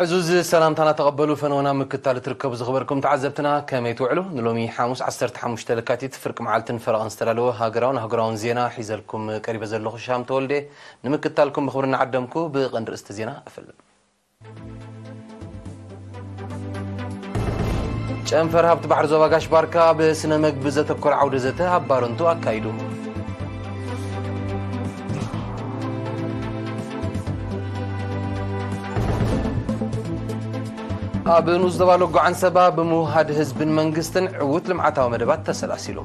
ዕዙዝ ሰላምታና ተቐበሉ። ፈነወና ምክታል ትርከቡ ዝኽበርኩም ተዓዘብትና፣ ከመይ ትውዕሉ? ንሎሚ ሓሙስ ዓሰርተ ሓሙሽተ ለካቲት ፍርቂ መዓልትን ፈረቓን ዝተዳለወ ሃገራውን ኣህጉራውን ዜና ሒዘልኩም ቀሪበ ዘለኹ ሻም ተወልደ። ንምክታልኩም ብኽብሪ እናዓደምኩ ብቐንዲ ርእስቲ ዜና እፍልም። ጨንፈር ሃብቲ ባሕሪ ዞባ ጋሽ ባርካ ኣብ ስነ መግቢ ዘተኮረ ዓውደ ዘተ ኣብ ባረንቱ ኣካይዱ። ኣብ ንኡስ ዞባ ሎጎ ዓንሰባ ብምውሃድ ህዝብን መንግስትን ዕዉት ልምዓታዊ መደባት ተሰላሲሉ።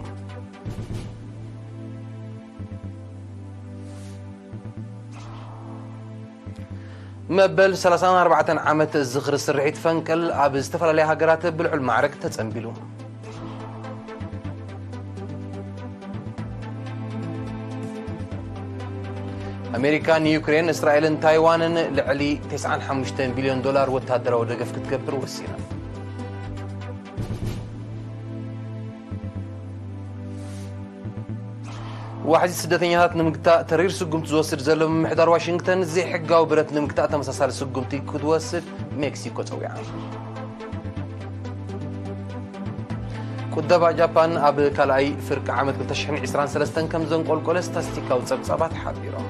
መበል ሰላሳን ኣርባዕተን ዓመት ዝኽሪ ስርሒት ፈንቅል ኣብ ዝተፈላለያ ሃገራት ብልዑል ማዕረግ ተጸንቢሉ። ኣሜሪካ ንዩክሬን፣ እስራኤልን ታይዋንን ልዕሊ ተስዓን ሓሙሽተን ቢልዮን ዶላር ወታደራዊ ደገፍ ክትገብር ወሲና። ዋሕዚ ስደተኛታት ንምግታእ ተሪር ስጉምቲ ዝወስድ ዘሎ ምምሕዳር ዋሽንግተን፣ ዘይሕጋዊ ብረት ንምግታእ ተመሳሳሊ ስጉምቲ ክትወስድ ሜክሲኮ ጸዊዓ። ቁጠባ ጃፓን ኣብ ካልኣይ ፍርቂ ዓመት ክልተ ሽሕን ዕስራን ሰለስተን ከም ዘንቆልቆለ ስታስቲካዊ ጸብጻባት ሓቢሮም።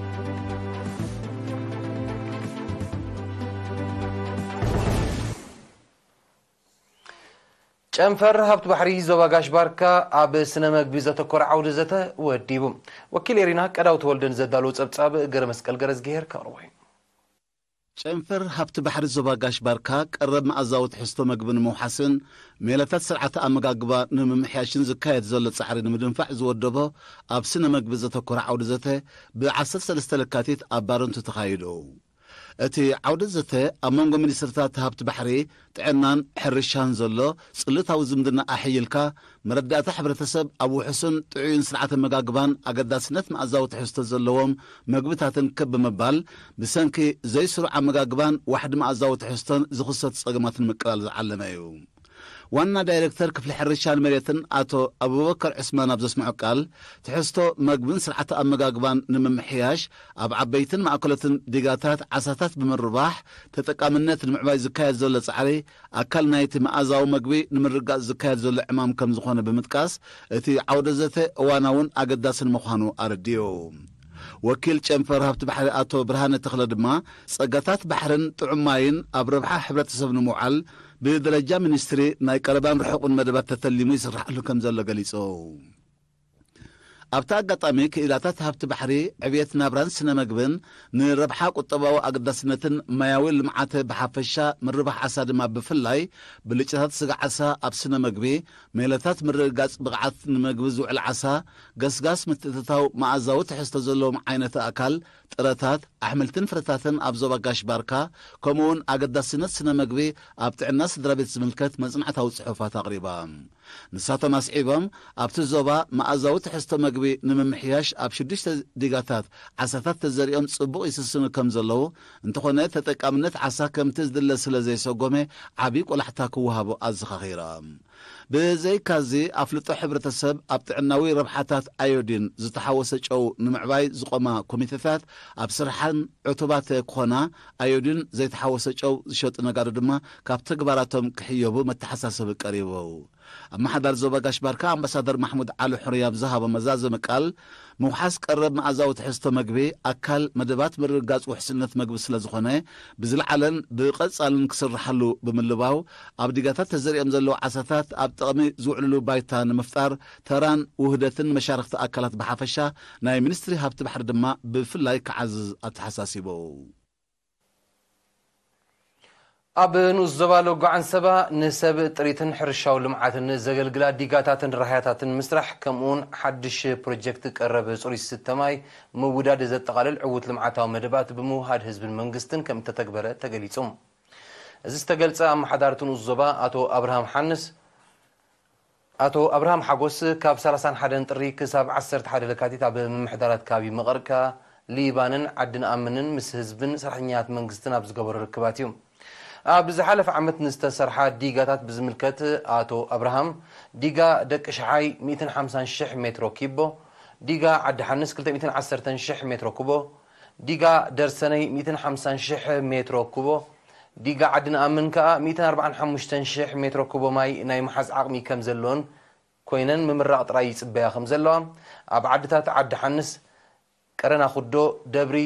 ጨንፈር ሃብቲ ባሕሪ ዞባ ጋሽ ባርካ ኣብ ስነ መግቢ ዘተኮረ ዓውዲ ዘተ ወዲቡ። ወኪል ኤሪና ቀዳው ተወልደ ንዘዳለዎ ጸብጻብ ገረ መስቀል ገረዝግሄር ከቕርቦ እዩ። ጨንፈር ሃብቲ ባሕሪ ዞባ ጋሽ ባርካ ቀረብ መኣዛዊ ትሕዝቶ መግቢ ንምውሓስን ሜላታት ስርዓተ ኣመጋግባ ንምምሕያሽን ዝካየድ ዘሎ ጻዕሪ ንምድንፋዕ ዝወደቦ ኣብ ስነ መግቢ ዘተኮረ ዓውዲ ዘተ ብ ዓሰርተ ሰለስተ ለካቲት ኣብ ባረንቱ ተኻይዱ። እቲ ዓውደ ዘተ ኣብ መንጎ ሚኒስትርታት ሃብቲ ባሕሪ፣ ጥዕናን ሕርሻን ዘሎ ጽልታዊ ዝምድና ኣሕይልካ፣ መረዳእታ ሕብረተሰብ ኣብ ውሑስን ጥዑይን ስርዓተ መጋግባን ኣገዳስነት መኣዛዊ ትሕዝቶ ዘለዎም መግብታትን ክብ ብምባል፣ ብሰንኪ ዘይስሩዕ ኣመጋግባን ዋሕዲ መኣዛዊ ትሕዝቶን ዝኽሰቱ ጸገማት ንምቅላል ዝዓለመ እዩ። ዋና ዳይሬክተር ክፍሊ ሕርሻን መሬትን ኣቶ ኣቡበከር ዑስማን ኣብ ዘስምዖ ቃል፣ ትሕዝቶ መግብን ስርዓተ ኣመጋግባን ንምምሕያሽ፣ ኣብ ዓበይትን ማእከሎትን ዲጋታት ዓሳታት ብምርባሕ ተጠቃምነት ንምዕባይ ዝካየድ ዘሎ ጻዕሪ፣ ኣካል ናይቲ መኣዛዊ መግቢ ንምርጋጽ ዝካየድ ዘሎ ዕማም ከም ዝኾነ ብምጥቃስ፣ እቲ ዓውደ ዘተ እዋናውን ኣገዳስን ምዃኑ ኣረዲኡ። ወኪል ጨንፈር ሃብቲ ባሕሪ ኣቶ ብርሃነ ተኽለ ድማ፣ ጸጋታት ባሕርን ጥዑም ማይን ኣብ ረብሓ ሕብረተሰብ ንምውዓል፣ ብደረጃ ሚኒስትሪ ናይ ቀረባን ርሑቕን መደባት ተተሊሙ ይስራሕሉ ከም ዘሎ ገሊጹ። ኣብቲ ኣጋጣሚ፣ ክኢላታት ሃብቲ ባሕሪ፣ ዕብየት ናብራን ስነ መግብን፣ ንረብሓ ቁጠባዊ ኣገዳስነትን ማያዊ ልምዓት ብሓፈሻ፣ ምርባሕ ዓሳ ድማ ብፍላይ፣ ብልጭታት ስጋ ዓሳ ኣብ ስነ መግቢ፣ ሜላታት ምርግጋጽ ብቕዓት ንመግቢ ዝውዕል ዓሳ፣ ገስጋስ ምትእትታው መኣዛዊ ትሕዝቶ ዘለዎም ዓይነት ኣካል፣ ጥረታት፣ ኣሕምልትን ፍረታትን ኣብ ዞባ ጋሽ ባርካ፣ ከምኡውን ኣገዳስነት ስነ መግቢ ኣብ ጥዕና ስድራ ቤት ዝምልከት መጽናዕታዊ ጽሑፋት ኣቕሪባ። ንሳቶም ኣስዒቦም፣ ኣብቲ ዞባ መኣዛዊ ትሕዝቶ መግቢ ንምምሕያሽ ኣብ ሽዱሽተ ዲጋታት ዓሳታት ተዘሪኦም ጽቡቕ ይስስኑ ከም ዘለዉ፣ እንተኾነ ተጠቃምነት ዓሳ ከምቲ ዝድለ ስለ ዘይሰጎመ ዓቢ ቆላሕታ ክወሃቦ ኣዘኻኺሮም። ብዘይካዚ፣ ኣፍልጦ ሕብረተሰብ ኣብ ጥዕናዊ ረብሓታት ኣዮዲን ዝተሓወሰ ጨው ንምዕባይ ዝቖማ ኮሚተታት ኣብ ስርሐን ዕቱባት ክኾና፣ ኣዮዲን ዘይተሓወሰ ጨው ዝሸጡ ነጋዶ ድማ ካብ ተግባራቶም ክሕየቡ መተሓሳሰቢ ቀሪቡ። ኣመሓዳሪ ዞባ ጋሽ ባርካ ኣምባሳደር ማሕሙድ ዓሊ ሑሪ ኣብ ዝሃቦ መዛዘሚ ቃል፣ ምውሓስ ቀረብ መኣዛዊ ትሕዝቶ መግቢ ኣካል መደባት ምርግጋጽ ውሕስነት መግቢ ስለ ዝኾነ፣ ብዝለዓለን ብቐጻልን ክስርሓሉ ብምልባው፣ ኣብ ዲጋታት ተዘሪኦም ዘለዉ ዓሳታት ኣብ ጥቕሚ ዝውዕልሉ ባይታ ንምፍጣር ተራን ውህደትን መሻርኽቲ ኣካላት ብሓፈሻ፣ ናይ ሚኒስትሪ ሃብቲ ባሕሪ ድማ ብፍላይ ክዓዝዝ ኣተሓሳሲቡ። ኣብ ንኡስ ዞባ ሎጎ ዓንሰባ ንሰብ ጥሪትን ሕርሻዊ ልምዓትን ዘገልግላ ዲጋታትን ራህያታትን ምስራሕ፣ ከምኡውን ሓድሽ ፕሮጀክት ቀረብ ጽሩይ ዝስተ ማይ ምውዳድ ዘጠቓልል ዕዉት ልምዓታዊ መደባት ብምውሃድ ህዝብን መንግስትን ከም እተተግበረ ተገሊጹ። እዚ ዝተገልጸ፣ ኣመሓዳሪ እቲ ንኡስ ዞባ ኣቶ ኣብርሃም ሓንስ ኣቶ ኣብርሃም ሓጎስ፣ ካብ ሰላሳን ሓደን ጥሪ ክሳብ ዓሰርተ ሓደ ለካቲት ኣብ ምምሕዳራት ከባቢ መቐርካ፣ ሊባንን ዓዲ ንኣምንን ምስ ህዝብን ሰራሕተኛታት መንግስትን ኣብ ዝገበሮ ርክባት እዩ። ኣብ ዝሓለፈ ዓመት ንዝተሰርሓ ዲጋታት ብዝምልከት ኣቶ ኣብርሃም፣ ዲጋ ደቂ ሸሓይ ሚእትን ሓምሳን ሽሕ ሜትሮ ኪቦ፣ ዲጋ ዓዲ ሓንስ ክልተ ሚእትን ዓሰርተን ሽሕ ሜትሮ ኩቦ፣ ዲጋ ደርሰነይ ሚእትን ሓምሳን ሽሕ ሜትሮ ኩቦ፣ ዲጋ ዓዲ ንኣምን ከኣ ሚእትን ኣርባዓን ሓሙሽተን ሽሕ ሜትሮ ኩቦ ማይ ናይ ምሓዝ ዓቕሚ ከም ዘለዎን ኮይነን ምምራቕ ጥራይ ይጽበያ ከም ዘለዋ ኣብ ዓድታት ዓዲ ሓንስ፣ ቀረና ኩዶ፣ ደብሪ፣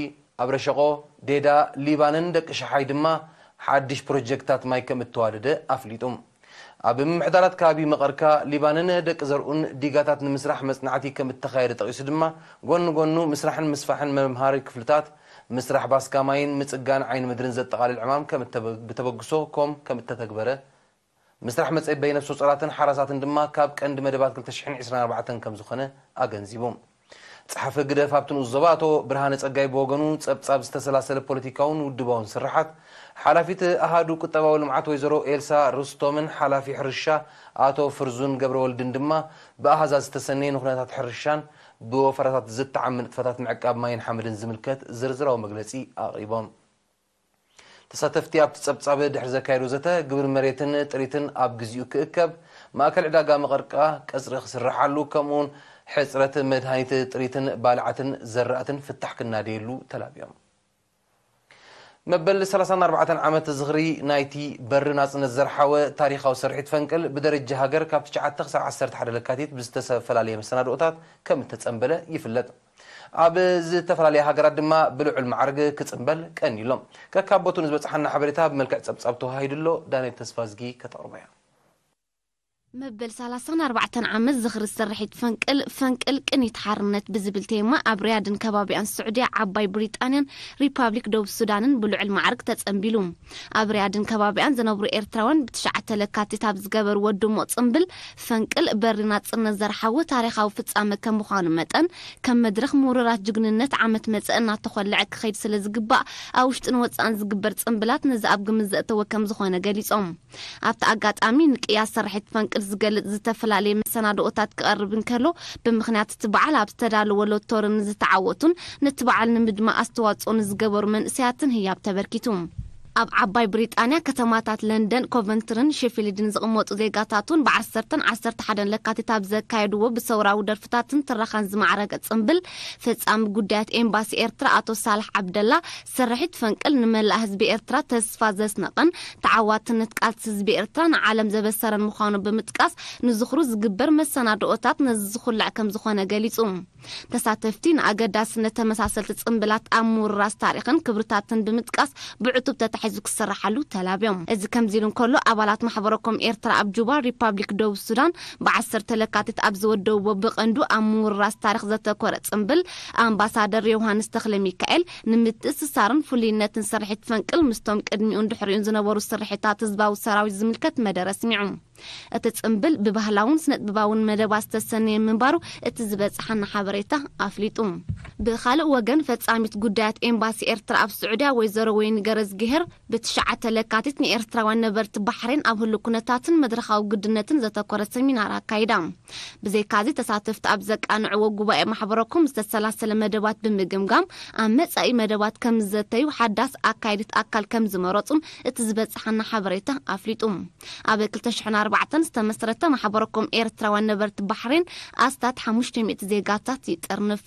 ኣብ ረሸቆ፣ ዴዳ፣ ሊባንን ደቂ ሸሓይ ድማ ሓድሽ ፕሮጀክታት ማይ ከም እተዋደደ ኣፍሊጡ። ኣብ ምምሕዳራት ከባቢ መቐርካ ሊባንን ደቂ ዘርኡን ዲጋታት ንምስራሕ መጽናዕቲ ከም እተኻየደ ጠቒሱ ድማ፣ ጎኒ ጎኑ ምስራሕን ምስፋሕን መምሃሪ ክፍልታት፣ ምስራሕ ባስካ ማይን ምጽጋን ዓይኒ ምድርን ዘጠቓልል ዕማም ከም እተበ-፣ ብተበግሶ ኮም ከም እተተግበረ፣ ምስራሕ መጸበይ ነፍሰ ጾራትን ሓራሳትን ድማ ካብ ቀንዲ መደባት ክልተ ሽሕን ዕስራን ኣርባዕተን ከም ዝኾነ ኣገንዚቡ። ጸሓፊ ግደፍ ኣብቲ ንኡስ ዞባ ኣቶ ብርሃነ ጸጋይ ብወገኑ፣ ጸብጻብ ዝተሰላሰለ ፖለቲካውን ውድባውን ስርሓት፣ ሓላፊት ኣሃዱ ቁጠባዊ ልምዓት ወይዘሮ ኤልሳ ሩስቶምን ሓላፊ ሕርሻ ኣቶ ፍርዙን ገብረወልድን ድማ ብኣሃዛት ዝተሰነየ ንኩነታት ሕርሻን ብወፈራታት ዝተዓመ ንጥፈታት ምዕቃብ ማይን ሓመድን ዝምልከት ዝርዝራዊ መግለጺ ኣቕሪቦም። ተሳተፍቲ ኣብቲ ጸብጻብ ድሕሪ ዘካየዶ ዘተ፣ ግብር መሬትን ጥሪትን ኣብ ግዚኡ ክእከብ፣ ማእከል ዕዳጋ መቐርቃ ቀጽሪ ክስርሓሉ፣ ከምኡውን ሕጽረት መድሃኒት ጥሪትን ባልዓትን ዘራእትን ፍታሕ ክናደየሉ ተላብዮም። መበል ሰላሳን ኣርባዕተን ዓመት ዝኽሪ ናይቲ በሪ ናጽነት ዘርሓወ ታሪኻዊ ስርሒት ፈንቅል ብደረጃ ሃገር ካብ ትሽዓተ ክሳብ ዓሰርተ ሓደ ለካቲት ብዝተፈላለየ መሰናድኦታት ከም እተጸንበለ ይፍለጥ። ኣብ ዝተፈላለያ ሃገራት ድማ ብልዑል ማዕርግ ክጽንበል ቀንዩ ኣሎ። ከካብ ቦቱ ንዝበጽሓና ሓበሬታ ብመልክዕ ጸብጻብ ተዋሂዱ ኣሎ። ዳንኤል ተስፋዝጊ ከተቕርቦ እያ። መበል ሰላሳን ኣርባዕተን ዓመት ዝኽሪ ስርሒት ፈንቅል፣ ፈንቅል ቅኒት ሓርነት ብዝብል ቴማ ኣብ ሪያድን ከባቢኣን ስዑድያ፣ ዓባይ ብሪጣንያን ሪፓብሊክ ደቡብ ሱዳንን ብልዑል ማዕርግ ተጸንቢሉ። ኣብ ሪያድን ከባቢኣን ዝነብሩ ኤርትራውያን ብትሽዓተ ለካቲት ኣብ ዝገበርዎ ድሙቕ ጽንብል፣ ፈንቅል በሪ ናጽነት ዘርሓወ ታሪኻዊ ፍጻመ ከም ምዃኑ መጠን፣ ከም መድረኽ ምውርራት ጅግንነት ዓመት መጸ እናተኾልዐ ክኸይድ ስለ ዝግባእ፣ ኣብ ውሽጥን ወጻእን ዝግበር ጽንብላት ነዚ ኣብ ግምት ዘእተወ ከም ዝኾነ ገሊጾም። ኣብቲ ኣጋጣሚ ንቅያስ ስርሒት ፈንቅል ዝገልጽ ዝተፈላለየ መሰናድኦታት ክቐርብ እንከሎ፣ ብምኽንያት እቲ በዓል ኣብ ዝተዳለወ ሎቶሪ ንዝተዓወቱን ነቲ በዓል ንምድማቕ ኣስተዋጽኦ ንዝገበሩ መንእሰያትን ህያብ ተበርኪቱ። ኣብ ዓባይ ብሪጣንያ ከተማታት ለንደን፣ ኮቨንትርን ሼፊልድን ዝቕመጡ ዜጋታት እውን ብዓሰርተን ዓሰርተ ሓደን ለካቲት ኣብ ዘካየድዎ ብሰውራዊ ደርፍታትን ትረኻን ዝማዕረገ ጽንብል፣ ፈጻሚ ጉዳያት ኤምባሲ ኤርትራ ኣቶ ሳልሕ ዓብደላ፣ ስርሒት ፈንቅል ንመላእ ህዝቢ ኤርትራ ተስፋ ዘስነቐን ተዓዋትነት ቃልሲ ህዝቢ ኤርትራ ንዓለም ዘበሰረን ምዃኑ ብምጥቃስ፣ ንዝኽሩ ዝግበር መሰናድኦታት ነዚ ዝኹልዕ ከም ዝኾነ ገሊጹ። ተሳተፍቲ ንኣገዳስነት ተመሳሰልቲ ጽንብላት ኣብ ምውርራስ ታሪኽን ክብርታትን ብምጥቃስ ብዕቱብ ተታሒዙ ክስርሓሉ ተላብዮም። እዚ ከምዚ ኢሉ እንከሎ፣ ኣባላት ማሕበረኮም ኤርትራ ኣብ ጁባ፣ ሪፓብሊክ ደቡብ ሱዳን፣ ብዓሰርተ ለካቲት ኣብ ዝወደብዎ ብቐንዱ ኣብ ምውርራስ ታሪኽ ዘተኮረ ጽንብል፣ ኣምባሳደር ዮሃንስ ተኽለ ሚካኤል፣ ንምትእስሳርን ፍሉይነትን ስርሒት ፈንቅል ምስቶም ቅድሚኡን ድሕሪኡን ዝነበሩ ስርሒታት ህዝባዊ ሰራዊት ዝምልከት መደረ ኣስሚዑ። እቲ ጽምብል ብባህላውን ስነጥበባውን መደባት ዝተሰነየ ምንባሩ እቲ ዝበጽሓና ሓበሬታ ኣፍሊጡ። ብኻልእ ወገን፣ ፈጻሚት ጉዳያት ኤምባሲ ኤርትራ ኣብ ስዑድያ ወይዘሮ ወይኒ ገረዝግሄር ብትሽዓተ ለካቲት ንኤርትራውያን ነበርቲ ባሕሬን ኣብ ህሉው ኩነታትን መድረኻዊ ግድነትን ዘተኮረ ሰሚናር ኣካይዳ። ብዘይካዚ፣ ተሳተፍቲ ኣብ ዘቃንዕዎ ጉባኤ ማሕበረኮም ዝተሰላሰለ መደባት ብምግምጋም፣ ኣብ መጻኢ መደባት ከም ዝዘተዩ ሓዳስ ኣካይዲት ኣካል ከም ዝመረጹን እቲ ዝበጽሓና ሓበሬታ ኣፍሊጡ። ኣብ ክልተ ሽሕን ኣርባዕተን ዝተመስረተ ማሕበረኮም ኤርትራውያን ነበርቲ ባሕሬን ኣስታት ሓሙሽተ ሚእቲ ዜጋታት ይጥርንፍ።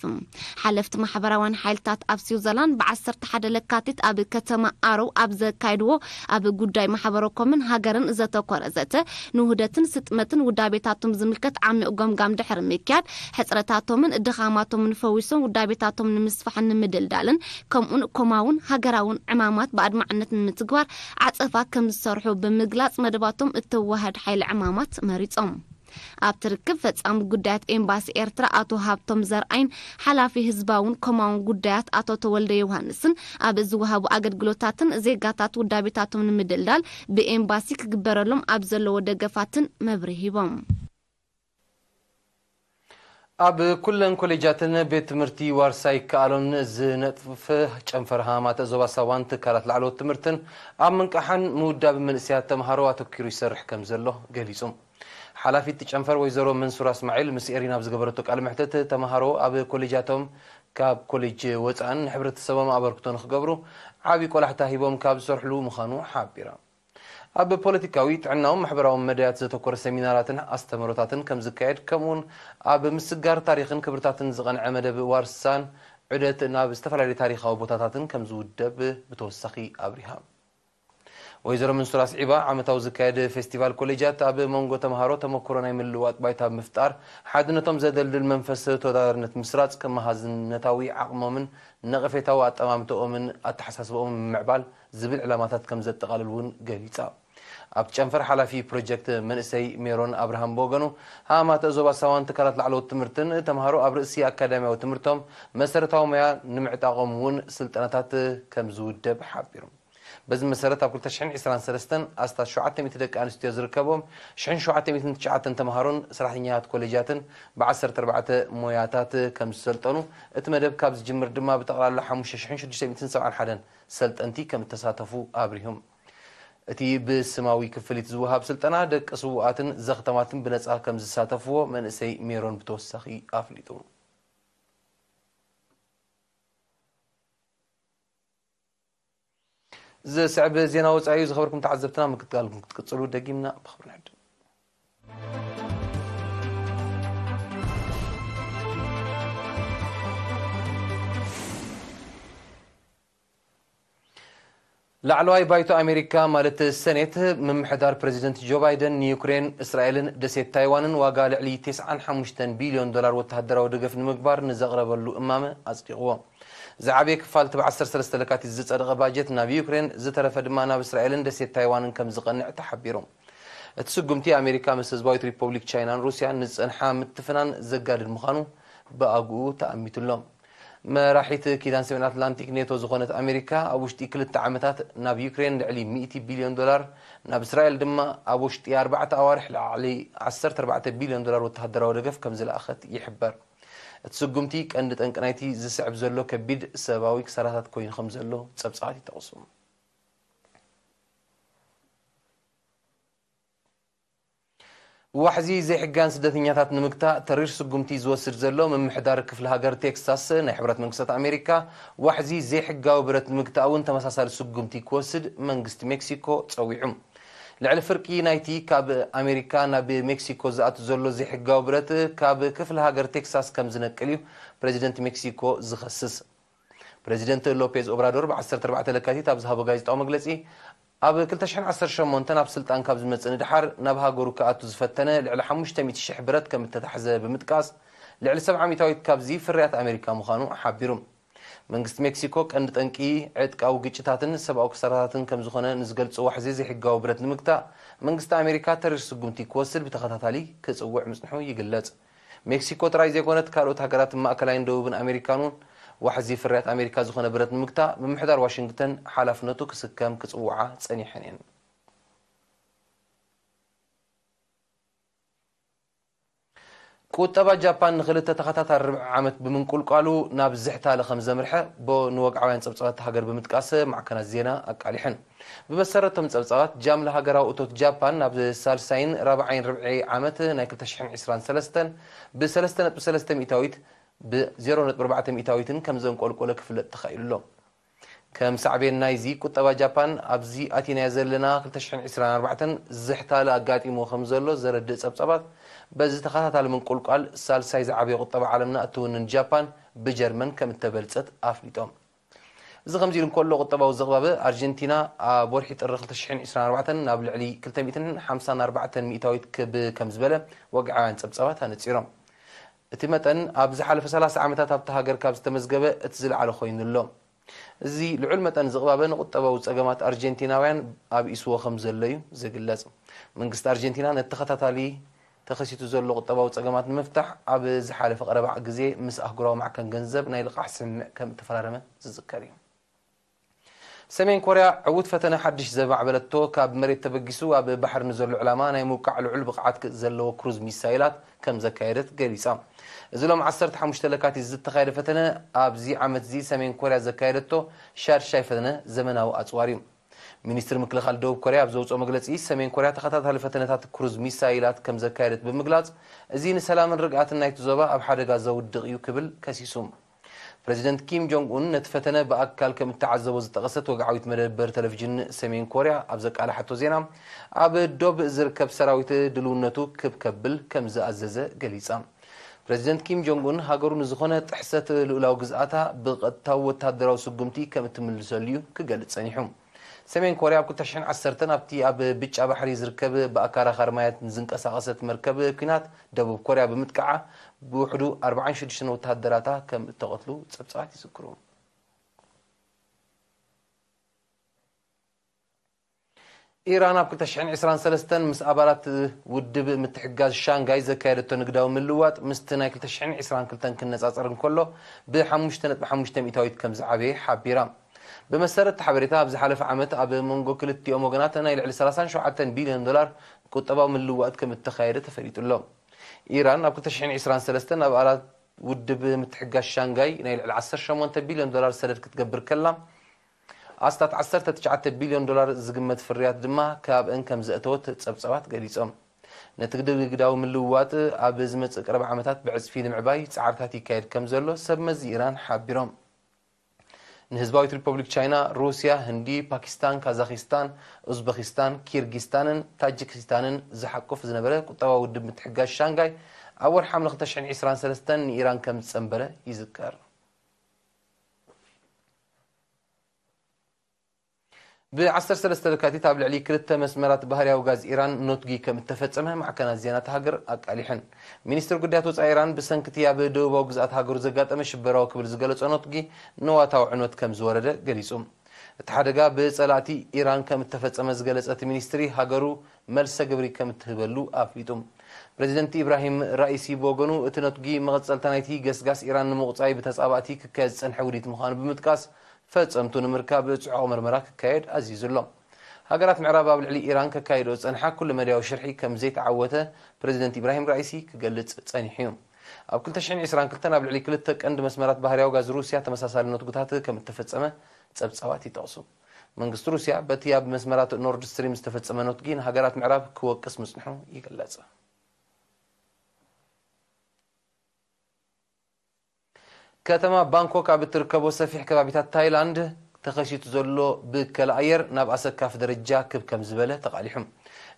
ሓለፍቲ ማሕበራውያን ሓይልታት ኣብ ስዊዘርላንድ ብዓሰርተ ሓደ ለካቲት ኣብ ከተማ ኣረው ኣብ ዘካየድዎ ኣብ ጉዳይ ማሕበረኮምን ሃገርን ዘተኮረ ዘተ፣ ንውህደትን ስጥመትን ውዳቤታቶም ዝምልከት ዓሚቕ ገምጋም ድሕሪ ምክያድ፣ ሕጽረታቶምን ድኻማቶምን ፈዊሶም ውዳቤታቶም ንምስፋሕን ንምድልዳልን፣ ከምኡን ኮማውን ሃገራውን ዕማማት ብኣድማዕነት ንምትግባር ዓጸፋ ከም ዝሰርሑ ብምግላጽ፣ መደባቶም እተዋህድ ሓይሊ ዕማማት መሪጾም። ኣብቲ ርክብ፣ ፈጻሚ ጉዳያት ኤምባሲ ኤርትራ ኣቶ ሃብቶም ዘርኣይን ሓላፊ ህዝባውን ኮማውን ጉዳያት ኣቶ ተወልደ ዮሃንስን ኣብ ዝወሃቡ ኣገልግሎታትን ዜጋታት ውዳቤታቶም ንምድልዳል ብኤምባሲ ክግበረሎም ኣብ ዘለዎ ደገፋትን መብርሂ ሂቦም። ኣብ ኩለን ኮሌጃትን ቤት ትምህርቲ ዋርሳይ ይከኣሎን ዝነጥፍ ጨንፈር ሃማማት ዞባ ሳዋን ትካላት ላዕለዎት ትምህርትን ኣብ ምንቃሕን ምውዳብ መንእሰያት ተምሃሮ ኣተኪሩ ይሰርሕ ከም ዘሎ ገሊጹ። ሓላፊት ጨንፈር ወይዘሮ መንሱራ እስማዒል ምስ ኤሪና ኣብ ዝገበረቶ ቃለ መሕትት፣ ተምሃሮ ኣብ ኮሌጃቶም ካብ ኮሌጅ ወጻእን ንሕብረተሰቦም ኣበርክቶ ንክገብሩ ዓቢ ቆላሕታ ሂቦም ካብ ዝሰርሕሉ ምዃኑ ሓቢራ። ኣብ ፖለቲካዊ፣ ጥዕናውን ማሕበራውን መዳያት ዘተኮረ ሰሚናራትን ኣስተምህሮታትን ከም ዝካየድ፣ ከምኡውን ኣብ ምስጋር ታሪኽን ክብርታትን ዝቐንዐ መደብ ዋርሳን ዑደት ናብ ዝተፈላለዩ ታሪኻዊ ቦታታትን ከም ዝውደብ ብተወሳኺ ኣብሪሃ። ወይዘሮ ምንሱር ኣስዒባ፣ ዓመታዊ ዝካየድ ፌስቲቫል ኮሌጃት ኣብ መንጎ ተምሃሮ ተመክሮ ናይ ምልውዋጥ ባይታ ብምፍጣር፣ ሓድነቶም ዘደልድል መንፈስ ተወዳዳርነት ምስራጽ፣ ከመሃዝነታዊ ዓቕሞምን ነቐፌታዊ ኣጠማምተኦምን ኣተሓሳስበኦምን ምምዕባል ዝብል ዕላማታት ከም ዘጠቓልል እውን ገሊጻ። ኣብቲ ጨንፈር ሓላፊ ፕሮጀክት መንእሰይ ሜሮን ኣብርሃም ብወገኑ፣ ሃማተ ዞባ ሳዋን ትካላት ላዕለዎት ትምህርትን ተምሃሮ ኣብ ርእሲ ኣካዳሚያዊ ትምህርቶም መሰረታዊ ሞያ ንምዕጣቖም እውን ስልጠናታት ከም ዝውደብ ሓቢሩ። በዚ መሰረት ኣብ ክልተ ሽሕን ዕስራን ሰለስተን ኣስታት ሸውዓተ ሚእቲ ደቂ ኣንስትዮ ዝርከቦም ሽሕን ሸውዓተ ሚእትን ትሽዓተን ተምሃሮን ሰራሕተኛታት ኮሌጃትን ብ ዓሰርተ ኣርባዕተ ሞያታት ከም ዝሰልጠኑ፣ እቲ መደብ ካብ ዝጅምር ድማ ብጠቕላላ ሓሙሽተ ሽሕን ሽዱሽተ ሚእትን ሰብዓን ሓደን ሰልጠንቲ ከም እተሳተፉ ኣብሪሆም። እቲ ብስማዊ ክፍሊት ዝወሃብ ስልጠና ደቂ ስዉኣትን ዘኽተማትን ብነጻ ከም ዝሳተፍዎ መንእሰይ ሜሮን ብተወሳኺ ኣፍሊጡ። ዝስዕብ ዜና ወጻኢ እዩ። ዝኸበርኩም ተዓዘብትና፣ ምክትታልኩም ክትቅጽሉ ደጊምና ብኽብሪ ንዕድም። ላዕለዋይ ባይቶ ኣሜሪካ ማለት ሰኔት፣ ምምሕዳር ፕሬዚደንት ጆ ባይደን ንዩክሬን፣ እስራኤልን ደሴት ታይዋንን ዋጋ ልዕሊ ተስዓን ሓሙሽተን ቢልዮን ዶላር ወተሃደራዊ ደገፍ ንምግባር ንዘቕረበሉ እማመ ኣጽዲቕዎ። ዝዓበየ ክፋል እቲ ብ ዓሰርተ ሰለስተ ለካቲት ዝጸደቐ ባጀት ናብ ዩክሬን፣ ዝተረፈ ድማ ናብ እስራኤልን ደሴት ታይዋንን ከም ዝቐንዕ ተሓቢሩ። እቲ ስጉምቲ ኣሜሪካ ምስ ህዝባዊት ሪፖብሊክ ቻይናን ሩስያን ንዝጸንሓ ምትፍናን ዘጋድድ ምዃኑ ብኣግኡ ተኣሚቱ ኣሎ። መራሒት ኪዳን ሰሜን ኣትላንቲክ ኔቶ ዝኾነት ኣሜሪካ፣ ኣብ ውሽጢ ክልተ ዓመታት ናብ ዩክሬን ልዕሊ ሚእቲ ቢልዮን ዶላር፣ ናብ እስራኤል ድማ ኣብ ውሽጢ ኣርባዕተ ኣዋርሕ ልዕሊ ዓሰርተ ኣርባዕተ ቢልዮን ዶላር ወተሃደራዊ ደገፍ ከም ዝለኣኸት ይሕበር። እቲ ስጉምቲ ቀንዲ ጠንቂ ናይቲ ዝስዕብ ዘሎ ከቢድ ሰብኣዊ ክሳራታት ኮይኑ ከም ዘሎ ጸብጻባት ይጠቕሱ። ዋሕዚ ዘይሕጋውያን ስደተኛታት ንምግታእ ተሪር ስጉምቲ ዝወስድ ዘሎ ምምሕዳር ክፍለ ሃገር ቴክሳስ ናይ ሕቡራት መንግስታት ኣሜሪካ፣ ዋሕዚ ዘይሕጋዊ ብረት ንምግታእ እውን ተመሳሳሊ ስጉምቲ ክወስድ መንግስቲ ሜክሲኮ ጸዊዑ። ልዕሊ ፍርቂ ናይቲ ካብ ኣሜሪካ ናብ ሜክሲኮ ዝኣቱ ዘሎ ዘይሕጋዊ ብረት ካብ ክፍለ ሃገር ቴክሳስ ከም ዝነቅል እዩ ፕሬዚደንት ሜክሲኮ ዝኸስስ። ፕሬዚደንት ሎፔዝ ኦብራዶር ብ ዓሰርተ ኣርባዕተ ለካቲት ኣብ ዝሃቦ ጋዜጣዊ መግለጺ፣ ኣብ ክልተ ሽሕን ዓሰርተ ሸሞንተን ኣብ ስልጣን ካብ ዝመጽእ ንድሓር ናብ ሃገሩ ክኣቱ ዝፈተነ ልዕሊ ሓሙሽተ ሚእቲ ሽሕ ብረት ከም እተታሕዘ ብምጥቃስ፣ ልዕሊ ሰብዓ ሚእታዊት ካብዚ ፍርያት ኣሜሪካ ምዃኑ ሓቢሩ። መንግስቲ ሜክሲኮ ቀንዲ ጠንቂ ዕጥቃዊ ግጭታትን ሰብኣዊ ክሳራታትን ከም ዝኾነ ንዝገልጹ ዋሕዚ ዘይሕጋዊ ብረት ንምግታእ፣ መንግስቲ ኣሜሪካ ተሪር ስጉምቲ ክወስድ ብተኸታታሊ ክጽውዕ ምጽንሑ ይግለጽ። ሜክሲኮ ጥራይ ዘይኮነት፣ ካልኦት ሃገራት ማእከላይን ደቡብን ኣሜሪካን እውን ዋሕዚ ፍርያት ኣሜሪካ ዝኾነ ብረት ንምግታእ ምምሕዳር ዋሽንግተን ሓላፍነቱ ክስከም ክጽውዓ ጸኒሐን እየን። ቁጠባ ጃፓን ንኽልተ ተኸታታሊ ርብዒ ዓመት ብምንቁልቋሉ ናብ ዝሕታለ ከም ዘምርሐ ቦ ንወግዓውያን ጸብጻባት ሃገር ብምጥቃስ ማዕከናት ዜና ኣቃሊሐን። ብመሰረቶም ጸብጻባት፣ ጃምላ ሃገራዊ እቶት ጃፓን ናብ ሳልሳይን ራብዓይን ርብዒ ዓመት ናይ ክልተ ሽሕን ዕስራን ሰለስተን ብ ሰለስተ ነጥቢ ሰለስተ ሚእታዊት ብ ዜሮ ነጥቢ ኣርባዕተ ሚእታዊትን ከም ዘንቆልቆለ ክፍለጥ ተኻኢሉ ኣሎ። ከም ሳዕቤን ናይዚ፣ ቁጠባ ጃፓን ኣብዚ ኣቲናዮ ዘለና ክልተ ሽሕን ዕስራን ኣርባዕተን ዝሕታለ ኣጋጢምዎ ከም ዘሎ ዘረድእ ጸብጻባት፣ በዚ ተኸታታሊ ምንቁልቋል ሳልሳይ ዝዓበየ ቁጠባ ዓለምና እትውንን ጃፓን ብጀርመን ከም እተበልጸት ኣፍሊጦም። እዚ ከምዚ ኢሉ እንከሎ፣ ቁጠባዊ ዝቕባበ ኣርጀንቲና ኣብ ወርሒ ጥሪ ክልተ ሽሕን ዕስራን ኣርባዕተን ናብ ልዕሊ ክልተ ሚእትን ሓምሳን ኣርባዕተን ሚእታዊት ክብ ከም ዝበለ ወግዓውያን ጸብጻባት ኣነጺሮም። እቲ መጠን ኣብ ዝሓለፈ ሰላሳ ዓመታት ኣብታ ሃገር ካብ ዝተመዝገበ እቲ ዝለዓለ ኮይኑ ኣሎ። እዚ ልዑል መጠን ዝቕባበ ንቁጠባዊ ጸገማት ኣርጀንቲናውያን ኣብኢስዎ ከም ዘሎ እዩ ዝግለጽ። መንግስቲ ኣርጀንቲና ነቲ ተኸታታሊ ተኸሲቱ ዘሎ ቁጠባዊ ጸገማት ንምፍታሕ ኣብ ዝሓለፈ ቀረባ ግዜ ምስ ኣህጉራዊ ማዕከን ገንዘብ ናይ ልቓሕ ስምምዕ ከም እተፈራረመ ዝዝከር እዩ። ሰሜን ኮርያ ዕዉት ፈተነ ሓድሽ ዘማዕበለቶ፣ ካብ መሬት ተበጊሱ ኣብ ባሕሪ ንዘሎ ዕላማ ናይ ምውቃዕ ልዑል ብቕዓት ክ-፣ ዘለዎ ክሩዝ ሚሳይላት ከም ዘካየደት ገሊጻ። እዚ ሎም ዓሰርተ ሓሙሽተ ለካቲት ዝተኻየደ ፈተነ፣ ኣብዚ ዓመት እዚ ሰሜን ኮርያ ዘካየደቶ ሻድሻይ ፈተነ ዘመናዊ ኣጽዋር እዩ። ሚኒስትሪ ምክልኻል ደቡብ ኮርያ ኣብ ዘውጽኦ መግለጺ፣ ሰሜን ኮርያ ተኸታታሊ ፈተነታት ክሩዝ ሚሳይላት ከም ዘካየደት ብምግላጽ፣ እዚ ንሰላምን ርግኣትን ናይቲ ዞባ ኣብ ሓደጋ ዘውድቕ እዩ ክብል ከሲሱ። ፕሬዚደንት ኪም ጆንግ ኡን ነቲ ፈተነ ብኣካል ከም እተዓዘቦ ዝጠቐሰት ወግዓዊት መደበር ቴሌቪዥን ሰሜን ኮርያ ኣብ ዘቃልሓቶ ዜና፣ ኣብ ዶብ ዝርከብ ሰራዊት ድልውነቱ ክብ ከብል ከም ዝኣዘዘ ገሊጻ። ፕሬዚደንት ኪም ጆንግ ኡን ሃገሩ ንዝኾነ ጥሕሰት ልኡላዊ ግዝኣታ ብቐጥታዊ ወተሃደራዊ ስጉምቲ ከም እትምልሰሉ እዩ ክገልጽ ጸኒሑ። ሰሜን ኮርያ ኣብ ክልተ ሽሕን ዓሰርተን ኣብቲ ኣብ ብጫ ባሕሪ ዝርከብ ብኣካራኻሪ ማያት ዝንቀሳቐሰት መርከብ ኲናት ደቡብ ኮርያ ብምጥቃዓ ብውሕዱ ኣርባዓን ሽዱሽተን ወተሃደራታ ከም እተቐትሉ ጸብጻባት ይዝክሩ። ኢራን ኣብ ክልተ ሽሕን ዕስራን ሰለስተን ምስ ኣባላት ውድብ ምትሕግጋዝ ሻንጋይ ዘካየደቶ ንግዳዊ ምልውዋጥ ምስቲ ናይ ክልተ ሽሕን ዕስራን ክልተን ክነጻጸር እንከሎ ብ ሓሙሽተ ነጥቢ ሓሙሽተ ሚእታዊት ከም ዝዓበየ ሓቢራ። ብመሰረት እቲ ሓበሬታ፣ ኣብ ዝሓለፈ ዓመት ኣብ መንጎ ክልቲኦም ወገናት ናይ ልዕሊ ሰላሳን ሸውዓተን ቢልዮን ዶላር ቁጠባዊ ምልውዋጥ ከም እተኻየደ ተፈሊጡ ኣሎ። ኢራን ኣብ ክልተ ሽሕን ዕስራን ሰለስተን ኣባላት ውድብ ምትሕግጋዝ ሻንጋይ ናይ ልዕሊ ዓሰርተ ሸሞንተ ቢልዮን ዶላር ሰደድ ክትገብር ከላ፣ ኣስታት ዓሰርተ ትሽዓተ ቢልዮን ዶላር ዝግመት ፍርያት ድማ ካብአን ከም ዘእተወት ጸብጻባት ገሊጾም። ነቲ ንግዳዊ ምልውዋጥ ኣብ ዝመጽእ ቀረባ ዓመታት ብዕጽፊ ንምዕባይ ጻዕርታት ይካየድ ከም ዘሎ ሰብ መዚ ኢራን ሓቢሮም። ንህዝባዊት ሪፐብሊክ ቻይና፣ ሩስያ፣ ህንዲ፣ ፓኪስታን፣ ካዛኺስታን፣ ኡዝበኪስታን፣ ኪርጊስታንን ታጂኪስታንን ዝሓቁፍ ዝነበረ ቁጠባዊ ውድብ ምትሕግጋዝ ሻንጋይ ኣብ ወርሒ ሓምለ ክልተ ሽሕን ዕስራን ሰለስተን ንኢራን ከም ዝጸንበረ ይዝከር። ብ ዓሰርተ ሰለስተ ለካቲት ኣብ ልዕሊ ክልተ መስመራት ባህርያዊ ጋዝ ኢራን ኖትጊ ከም እተፈጸመ ማዕከናት ዜና እታ ሃገር ኣቃሊሐን። ሚኒስትሪ ጉዳያት ወጻኢ ኢራን ብሰንኪ እቲ ኣብ ደቡባዊ ግዝኣት ሃገሩ ዘጋጠመ ሽበራዊ ክብል ዝገለጾ ኖትጊ ንዋታዊ ዕንወት ከም ዝወረደ ገሊጹ። እቲ ሓደጋ ብጸላእቲ ኢራን ከም እተፈጸመ ዝገለጸ እቲ ሚኒስትሪ፣ ሃገሩ መልሰ ግብሪ ከም እትህበሉ ኣፍሊጡ። ፕረዚደንት ኢብራሂም ራኢሲ ብወገኑ፣ እቲ ኖትጊ መቐጸልታ ናይቲ ገስጋስ ኢራን ንምቑጻይ ብተጻባእቲ ክካየድ ዝጸንሐ ውዲት ምዃኑ ብምጥቃስ፣ ፈጸምቱ ንምርካብ ጽዑቕ መርመራ ክካየድ ኣዚዙ ኣሎ። ሃገራት ምዕራብ ኣብ ልዕሊ ኢራን ከካይድኦ ዝጸንሓ ኩሉ መዳያዊ ሽርሒ ከም ዘይተዓወተ ፕረዚደንት ኢብራሂም ራኢሲ ክገልጽ ጸኒሑ እዩ። ኣብ ክልተ ሽሕን ዕስራን ክልተን ኣብ ልዕሊ ክልተ ቀንዲ መስመራት ባህርያዊ ጋዝ ሩስያ ተመሳሳሊ ኖትጉታት ከም እተፈጸመ ጸብጻባት ይጠቕሱ። መንግስቲ ሩስያ በቲ ኣብ መስመራት ኖርድ ስትሪም ዝተፈጸመ ኖትጊ ንሃገራት ምዕራብ ክወቅስ ምጽንሑ ይግለጽ። ከተማ ባንኮክ ኣብ እትርከቦ ሰፊሕ ከባቢታት ታይላንድ ተኸሲቱ ዘሎ ብከላ ኣየር ናብ ኣሰካፊ ደረጃ ክብ ከም ዝበለ ተቓሊሑ።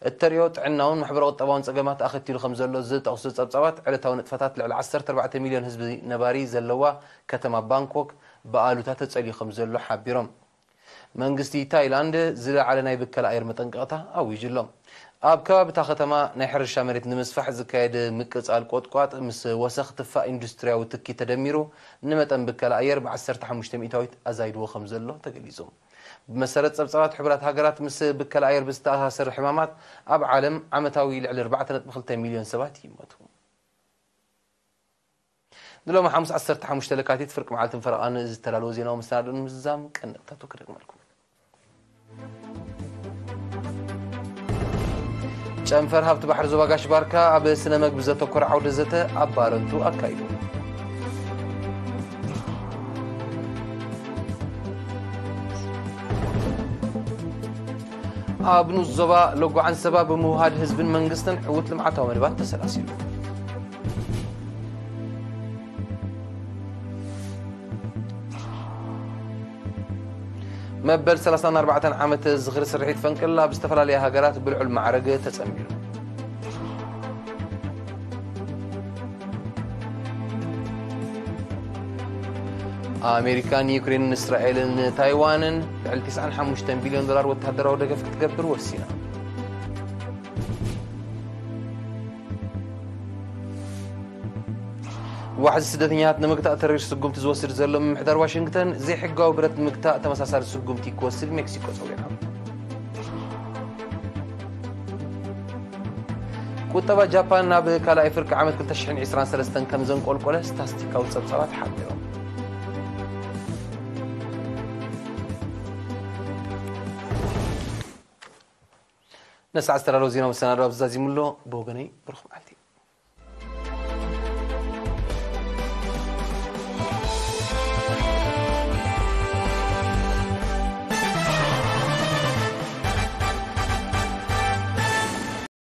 እተርእዮ ጥዕናውን ማሕበረ ቁጠባውን ጸገማት ኣኸቲሉ ከም ዘሎ ዝጠቕሱ ጸብጻባት፣ ዕለታዊ ንጥፈታት ልዕሊ ዓሰርተ ኣርባዕተ ሚልዮን ህዝቢ ነባሪ ዘለዋ ከተማ ባንኮክ ብኣሉታ ተጸልዩ ከም ዘሎ ሓቢሮም። መንግስቲ ታይላንድ ዝለዓለ ናይ ብከላ ኣየር መጠንቀቕታ ኣዊጁ ኣሎ። ኣብ ከባቢ እታ ከተማ ናይ ሕርሻ መሬት ንምስፋሕ ዝካየድ ምቅጻል ቆጥቋጥ ምስ ወሰኽ ትፋእ ኢንዱስትርያዊ ትኪ ተደሚሩ ንመጠን ብከላ ኣየር ብ ዓሰርተ ሓሙሽተ ሚእታዊት ኣዛይድዎ ከም ዘሎ ተገሊጹ። ብመሰረት ጸብጻባት ሕቡራት ሃገራት፣ ምስ ብከላ ኣየር ብዝተኣሳሰር ሕማማት ኣብ ዓለም ዓመታዊ ልዕሊ ኣርባዕተ ነጥቢ ክልተ ሚልዮን ሰባት ይሞቱ። ንሎሚ ሓሙስ ዓሰርተ ሓሙሽተ ለካቲት ፍርቂ መዓልትን ፈረቓን ዝተዳለወ ዜናዊ መሰናድኦ ንምዝዛም ቀንዲ ነጥብታቱ ክደግመልኩም። ጨንፈር ሃብቲ ባሕሪ ዞባ ጋሽ ባርካ ኣብ ስነ መግቢ ዘተኮረ ዓውደ ዘተ ኣብ ባረንቱ ኣካይዱ። ኣብ ንኡስ ዞባ ሎጎ ዓንሰባ ብምውሃድ ህዝብን መንግስትን ዕዉት ልምዓታዊ መደባት ተሰላሲሉ። መበል ሰላሳን ኣርባዕተን ዓመት ዝኽሪ ስርሒት ፈንቅል ኣብ ዝተፈላለያ ሃገራት ብልዑል ማዕረግ ተጸንቢሩ። ኣሜሪካ ንዩክሬንን እስራኤልን ታይዋንን ልዕሊ ትስዓን ሓሙሽተን ቢልዮን ዶላር ወተሃደራዊ ደገፍ ክትገብር ወሲና። ዋሕዚ ስደተኛታት ንምግታእ ተሪር ስጉምቲ ዝወስድ ዘሎ ምምሕዳር ዋሽንግተን፣ ዘይሕጋዊ ብረት ንምግታእ ተመሳሳሊ ስጉምቲ ክወስድ ሜክሲኮ ጸዊዓ። ቁጠባ ጃፓን ናብ ካልኣይ ፍርቂ ዓመት ክልተ ሽሕን ዕስራን ሰለስተን ከም ዘንቆልቆለ ስታስቲካዊ ጸብጻባት ሓቢሮም። ነሳዕ ዝተዳለወ ዜና መሰናዶ ኣብዚ ዛዚሙ ኣሎ። ብወገነይ ብሩኽ መዓልቲ።